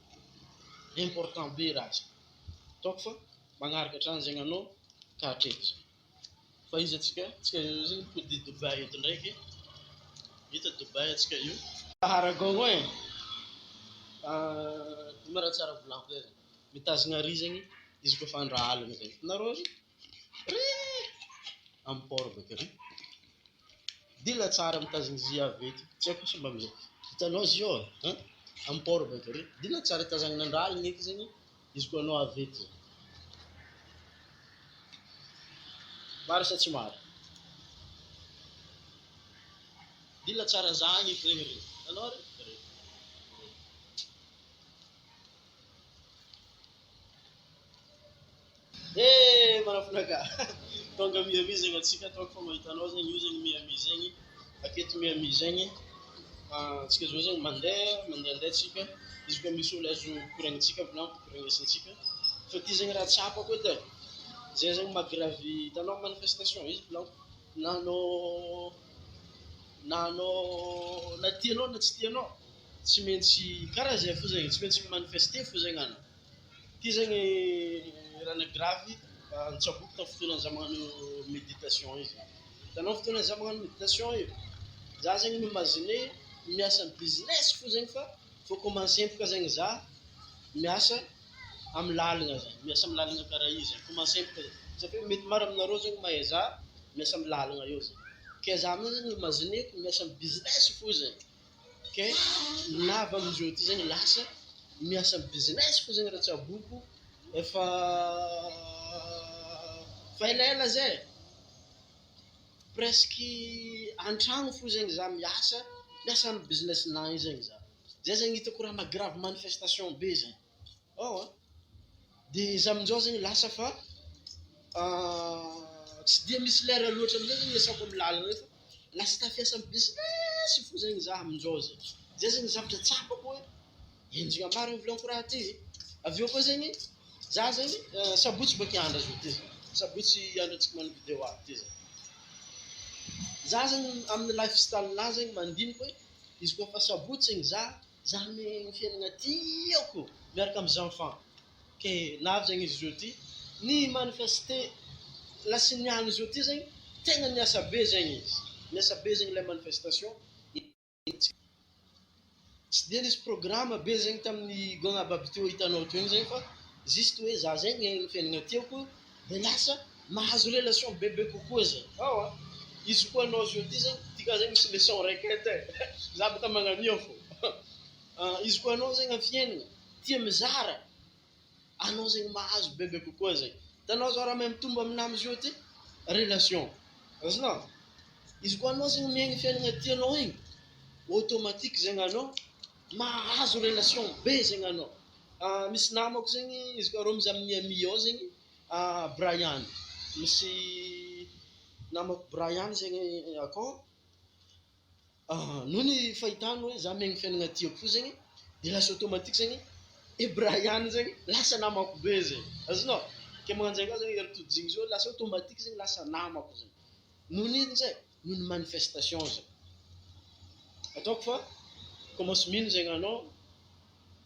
Speaker 3: important be raha zegny. Ataoko fa magnaraka hatrany zegny anao ka hatreto zegny. Fa izy atsika io zegny mipody Dubai eto ndraiky, hita Dubai atsika io. Aragon e, ino ma raha tsara volaniko zay zegny, mitazona ary zegny izy koa fa andra alina zegny nareo ry ry amin'ny port baka ry dila tsara mitazona izy avy eto, tsy haiko sa mba amizay hitanao izy io an amin'ny port baka ry dila tsara tazanina andra alina eky zegny izy koa anao avy eto zegny. Maro sa tsy maro? Dila tsara zahagna eky zegny ry hitanao ry ry ry. Eh, manafinaka tonga Miami zegny atsika. Ataoko fa mahitanao zegny io zegny Miami zegny aketo, Miami zegny atsika zao zegny mandeha mandehandeha atsika. Izy koa misy olo azo koragnintsika, volaniko koragnesantsika fa ty zegny raha tsapako edy e, zay zegny mahagravy. Hitanao manifestation izy volaniko, na anao na anao na tianao na tsy tianao, tsy maintsy karaha zay fo zegny, tsy maintsy manifester fo zegny anao. Ty zegny raha nagravy nitsaboko tamin'ny fotoana za magnano méditation izy. Hitanao fotoana za magnano méditation io, za zegny mi-imaginer miasa amy business fo zegny, fa faut commencer bôka zegny za miasa amy lalana zegny, miasa amy lalana karaha io zegny, commencer bôka zegny satria mety maro aminareo zegny mahay za miasa amy lalana io zegny, ke za amizay zegny imaginer-ko miasa amy business fo zegny, ke navy amizao ty zegny lasa miasa amy business fo zegny raha tsaboko efa fa elaela zay, presque an-tragno fo zegny za miasa, miasa amy business-nahy io zegny za. Zay zegny hitako raha mahagravy manifestation be zegny ao de izy aminjao zegny lasa fa tsy dia misy lera loatra amizay zegny iasako amy lalana io, fa lasa tafiasa amy business fo zegny za aminjao zegny. Zay zegny zavatra tsapako hoe enjana marina volaniko raha ty. Avy eo koa zegny za zegny sabotsy baka andro zao ty, sabotsy andro antsika magnano vidéo aby ty zegny. Za zegny amin'ny lifestyle-nahy zegny mandiniky hoe izy koa fa sabotsy zegny za miaigny fiainana tiako miaraka amy enfants, ke navy zegny izy zao ty ny manifester lasa niany zao ty zegny, tegna niasa be zegny izy, niasa be zegny lay manifestation. Tsy dia nisy programme be zegny tamin'ny gona aby aby teo hitanao teo igny zegny, fa juste hoe za zegny miaigny fiainana tiako de lasa. Mahazo relation bebe kokoa zegny. Ao a! Izy koa anao zao ty zegny, ty ka zegny misy leçon raiky eto e. Za bôka magnan'io fô. Izy koa anao zegny amin'ny fiainana tia mizara, anao zegny mahazo bebe kokoa zegny. Hitanao zao raha mahay mitombo aminahy amizao ty, relation. Azonao? Izy koa anao zegny miaigny fiainana tianao igny, automatique zegny anao mahazo relation be zegny anao. Misy namako zegny izy koa reo mizaha amin'ny Miami ao zegny, Brian. Misy namako Brian zegny akao, noho ny fahitany hoe za miaigny fiainana tiako fo zegny, de lasa automatique zegny i Brian zegny lasa namako be zegny. Azonao? Ke magnano zegny koa zegny ery tody zao lasa automatique zegny lasa namako zegny. Noho ny ino zay? Noho ny manifestation zegny. Ataoko fa commence mino zegny anao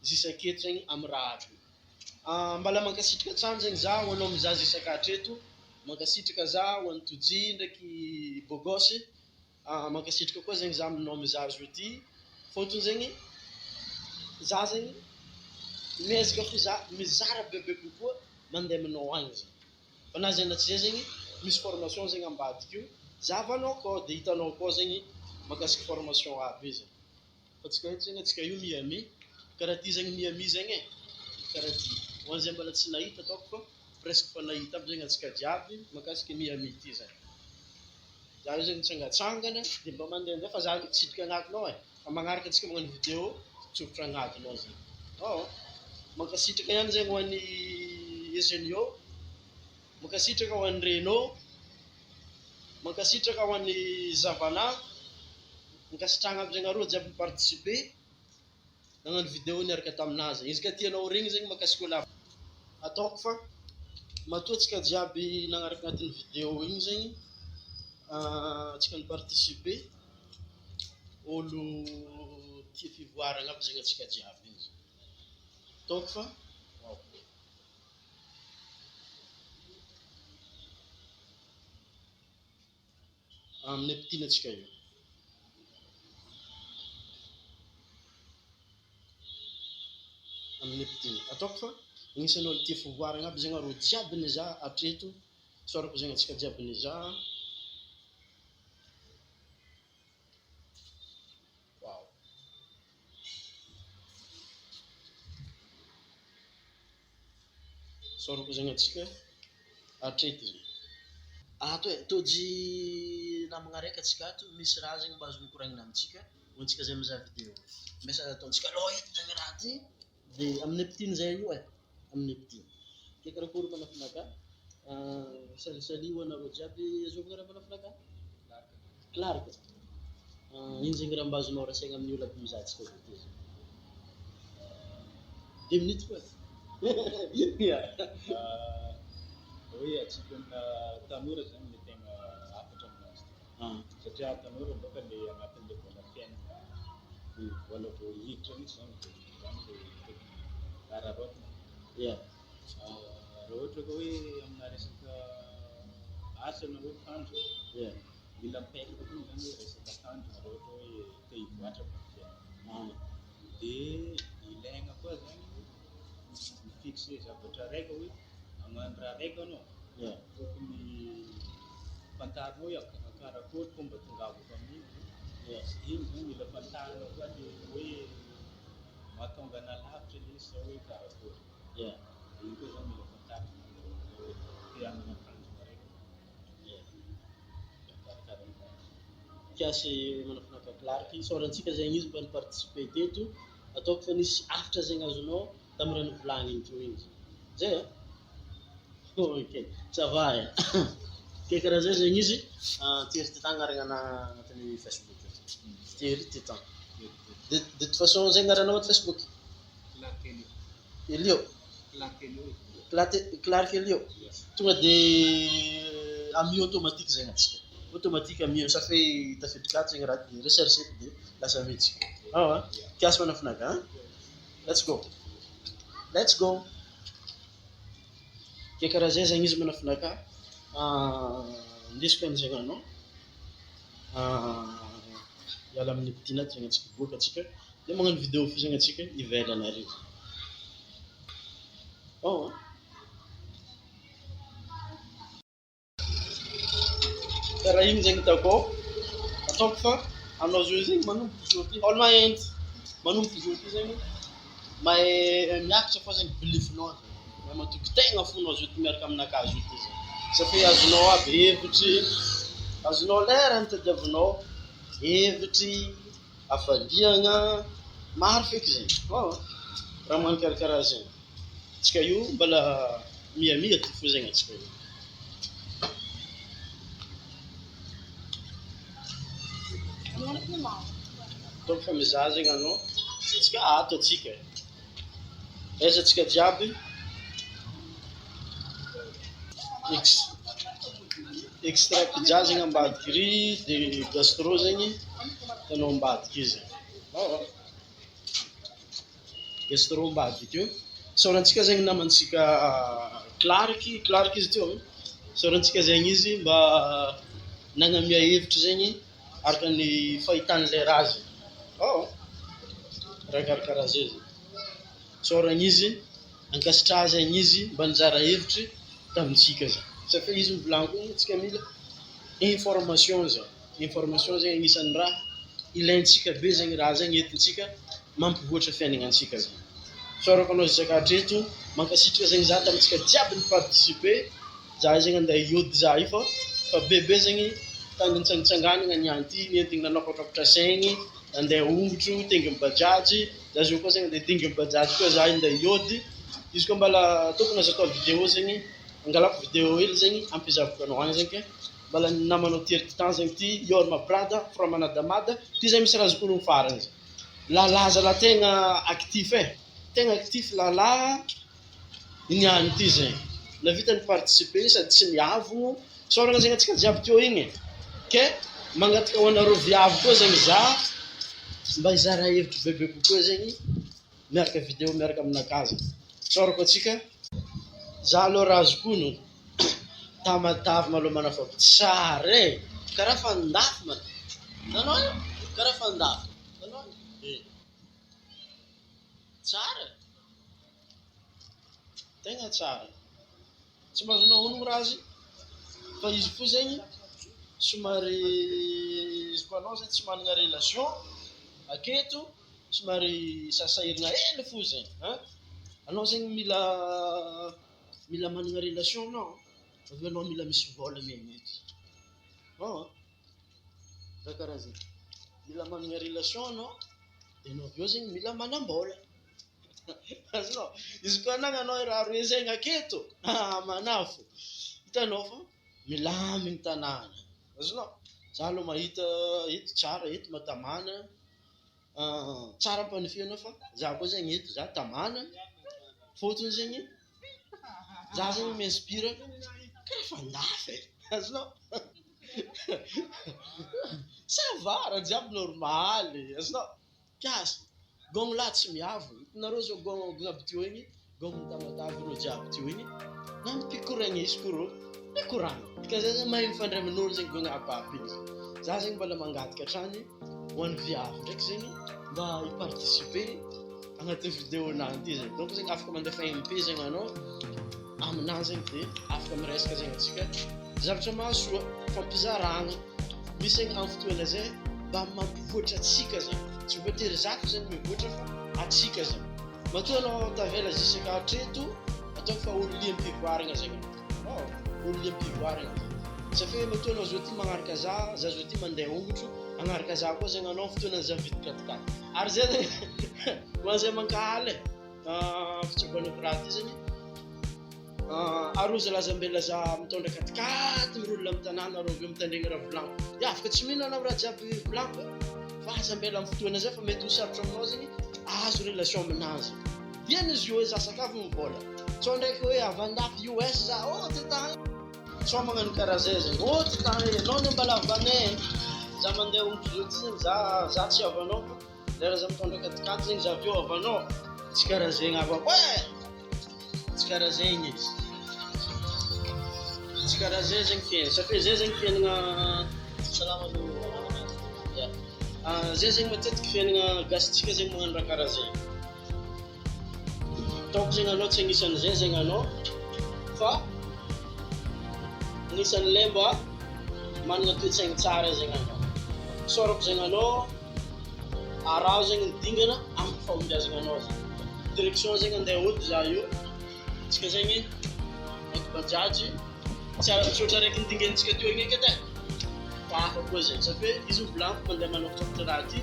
Speaker 3: zisaketo zegny amy raha aby io. Mbala mankasitraka hatrany zegny za ho anao mizaha zisaka hatreto, mankasitraka za ho an'i Toji ndraiky Bogosy, mankasitraka koa zegny za aminao mizaha azy io ty, fôtony zegny za zegny miezaka fo za mizara bebe kokoa mandeha aminao agny zegny. Fa na zay na tsy zay zegny misy formation zegny ambadika io, zahavanao akao de hitanao akao zegny mahakasiky formation aby io zegny. Fa tsika eto zegny antsika io Miami, karaha ty zegny Miami zegny e, karaha ty. Ho an'izay mbola tsy nahita ataoko fa presque fa nahita aby zegny antsika jiaby mahakasiky Miami ty zegny. Za io zegny mitsangatsangana de mba mandehandeha fa za ndraiky tsy hiditra agnatinao e, fa magnaraka antsika magnano vidéo mitsofotra agnatinao zegny. Ao, mankasitraka ihany zegny ho an'i Eugenio, mankasitraka ho an'i Reno, mankasitraka ho an'i Zavana, mankasitrahana aby zegny aroa jiaby mi-participer nagnano vidéo niaraka taminazy. Izy ka tianao regny zegny mahakasika olo hafa. Ataoko fa matoa antsika jiaby nagnaraka agnatin'ny vidéo igny zegny, antsika ni-participer, olo tia fivoarana aby zegny antsika jiaby igny. Ataoko fa wow. Amin'ny ampitiana antsika io. Amin'ny ampitiana. Ataoko fa agnisan'ny olo tia fivoarana aby zegny arô jiaby nizaha hatreto. Isaorako zegny antsika jiaby nizaha. Wow. Isaorako zegny antsika hatreto zegny. Ato e, tôjy namagna araiky antsika ato, misy raha zegny mba azo mikoragnina amintsika, ho antsika zay mizaha vidéo. Message ataontsika alôha eto zegny raha ty, de amin'ny ampitiny zay io e, amin'ny ampitiny. Ke karakory manafinaka? Salut salut ho anareo jiaby, azovy raha manafinaka? Clark. Ino zegny raha mba azonao rasaigna amin'ny olo aby mizaha antsika zao ty zegny? 2 minutes koa. Ya.
Speaker 5: Hoe antsika tanora zany le tegna hafatra aminazy ty. Satria tanora bôka le agnatin'le mbola fiainana mbola vao hiditra mihitsy zany de zany le tokony araraotina.
Speaker 3: Ya.
Speaker 5: Raha ohatra ka hoe amina resaka asa na hoe tanjona,
Speaker 3: Ya.
Speaker 5: mila mipetraka koa zany hoe resaka tanjona raha ohatra hoe te hivoatra amin'ny fiainana. De ilaigna koa zany mifixe zavatra raika hoe hagnano raha raika anao,
Speaker 3: Ya.
Speaker 5: tokony fantarinao hoe karakory fomba tongavako amin'iny.
Speaker 3: Ya.
Speaker 5: Iny zany mila fantarina koa le hoe mahatonga anà lavitra le izy sa hoe karakory.
Speaker 3: Ya.
Speaker 5: Iny koa zany mila fantarina hoe te hanana tanjona raika.
Speaker 3: Ya.
Speaker 5: Karakara an'izany.
Speaker 3: Kiasy manafinaka Clark, isaorantsika zegny izy mba ni-participer teto. Ataoko fa nisy hafatra zegny azonao tamin'ny raha nivolagniny teo igny zegny. Zay a? Ok, ça va e. Ke karaha zay zegny izy, Thierry Titan agnarana agnatin'ny Facebook. Thierry Titan. De toute façon zegny agnaranao anaty Facebook?
Speaker 5: Clark Elio.
Speaker 3: Elio.
Speaker 5: Clark Elio.
Speaker 3: Clark Elio. Tonga de ami automatique zegny antsika. Automatique ami, ça fait tafiditra ato zegny raha de recherche de lasa amitsika. Ao a? Kiasy manafinaka, hein? Let's go. Let's go. Ke karaha zay zegny izy manafinaka. Indesiko an'izay anao. Hiala amin'ny ampitiana ato zegny antsika hiboaka antsika. De magnano vidéo fo zegny antsika ivelany ary. Ao a? Karaha igny zegny hitako ao. Ataoko fa anao zao zegny manomboka zao ty, olo mahenty, manomboka zao ty zegny mahay miakatra fô zegny bilifinao zegny, mahay matoky tegna fô anao zao ty miaraka aminakahy zao ty zegny. Satria azonao aby hevitry, azonao lera ny tadiavinao, hevitry, hafaliagna, maro feky zegny. Raha magnano karakaraha zegny. Antsika io mbola mihamia ty fo zegny antsika io. Ataoko fa mizaha zegny anao, antsika ato antsika e. Aiza antsika jiaby? Extra pizza zegny ambadiky iry, de gastro zegny hitanao ambadiky izy. Gastro ambadika eo. Isaorantsika zegny namantsika Clark, Clark izy teo, isaorantsika zegny izy mba nagnamia hevitra zegny araka ny fahitan'ilay raha zegny. Ao, raha karakaraha zay zegny. Isaoragna izy, ankasitraha zegny izy mba nizara hevitry tamintsika zegny. Satria izy mivolagna koa antsika mila information zegny, information zegny agnisan'ny raha ilaintsika be zegny raha zegny entintsika mampivoatra fiaignanantsika zegny. Isaorako anao zaka hatreto, mankasitraka zegny za tamintsika jiaby ni-participer, za zegny andeha hiody za io fa fa bebe zegny tany nitsangitsanganana niany ty nentigny nanôkatrôkatra saigny, nandeha ongotro, tenginy bajaj, za zao koa zegny andeha hitenginy bajaj koa za andeha hiody, izy koa mbala tokony azo atao video zegny, angalako video hely zegny ampizaviko anao agny zegny ke. Mbala ny namanao tery titan zegny ty your my brother from another mother ty zay misy raha azoko farany zay lala zala tegna actif eh tegna actif lala niany ty zegny navita ni participer sady tsy niavogno isaoragna zegny antsika jiaby teo igny e ke mangataka ho anareo viavy koa zegny za mba hizara hevitry bebe kokoa zegny miaraka video miaraka aminakahy zegny isaorako antsika za aloha raha azoko ono Tamatave malôha manafabo tsara e! Karaha fandafy man! Hitanao io? Karaha fandafy. Hitanao io? E! Tsara e! Tegna tsara. Tsy mba azonao onogno raha izy fa izy koa zegny somary izy koa anao zegny tsy managna relation aketo somary sasahiragna hely fo zegny an! Anao zegny mila. Mila manana relation anao avy eo anao mila misy vola miaina eto aa raha karaha zay, mila manana relation anao de anao avy eo zegny mila manam-bola azonao, izy koa anagnanao i raha roe zegny aketo aa manafo hitanao fa milamigny tanàna azonao, za aloha mahita eto tsara eto mahatamana. Tsara ampanofihana fa za koa zegny eto za tamana fôtony zegny za zegny mi-inspire karaha efa andafy e, azonao? Ça va raha jiaby normal azonao? Kiasy, gôgno lahy tsy miavona, hitanareo zao gôgno aby teo igny, gôgno Tamatave ireo jiaby teo igny, nampikoragnesiko ireo, mikoragna, dikan'izay zegny mahay mifandray amin'olo zegny gôgno aby aby igny, za zegny mbola mangataka hatrany. Ho an'ny viavy ndraiky zegny mba hi-participer agnatin'ny vidéo-nahy ty zegny, donc zegny afaka mandefa MP zegny anao aminahy zegny de afaka miresaka zegny antsika zavatra mahasoa, fampizaragna, misy zegny amin'ny fotoana zay mba mampivoatra antsika zegny, tsy voatery za fô zegny mivoatra fa antsika zegny, matoa anao tavela jusqu'à hatreto ataoko fa olo liam-pivoaragna zegny anao, olo liam-pivoaragna zegny. Tsy fe matoa anao zao ty magnaraka za, za zao ty mandeha ongotro, hagnaraka za koa zegny anao fotoana za mividy quat-quat. Ary zay zegny ho an'izay mankahala e, fitsaboana raha ty zegny, arô zalahy zambela za mitondra quat-quat miroule amy tanàna arô avy eo mitandregny raha volagniko. Ya afaka tsy mino anao raha jiaby volagniko e, fa aza ambela amy fotoana zay fa mety ho sarotro aminao zegny ahazo relation aminazy. Diany izy io hoe za sakafo ny vôla, sao ndraiky hoe avy andafy US za, oh ty tany. Sao magnano karaha zay zegny, oh ty tany e, anao anie mbala havanay e, za mandeha omby zao ty zegny za za tsy havanao fa lera za mitondra katikaty zegny za avy eo havanao, tsy karaha zegny havako e, tsy karaha zegny izy, tsy karaha zay zegny fiainana, satria zay zegny fiainana, salama aloha, ya, zay zegny matetiky fiainana gasintsika zegny magnano raha karaha zegny. Ataoko zegny anao tsy agnisan'izay zegny anao fa agnisan'ilay mba Manana toe-tsaigny tsara zegny anao. Isaorako zegny anao, araho zegny ny dingana amin'ny fahombiazana anao zegny. Direction zegny andeha hody za io, tsika zegny eto bajaj, tsy ara- tsy ohatra araiky nidinganintsika teo igny eky edy e, fa hafa koa zegny satria izy mivolaniko mandeha manokotrakotro raha ty,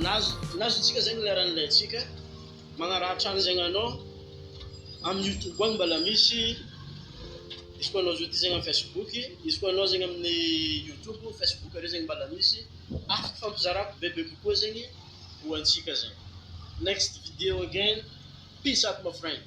Speaker 3: nazo nazontsika zegny leran'ilaintsika, magnaraha hatrany zegny anao, amin'ny youtube agny mbala misy. Izy koa anao zao ty zegny amin'ny Facebook, izy koa anao zegny amin'ny YouTube, Facebook areo zegny mbala misy, afaka ifampizarako bebe kokoa zegny ho antsika zegny. Next video again, peace out my friend.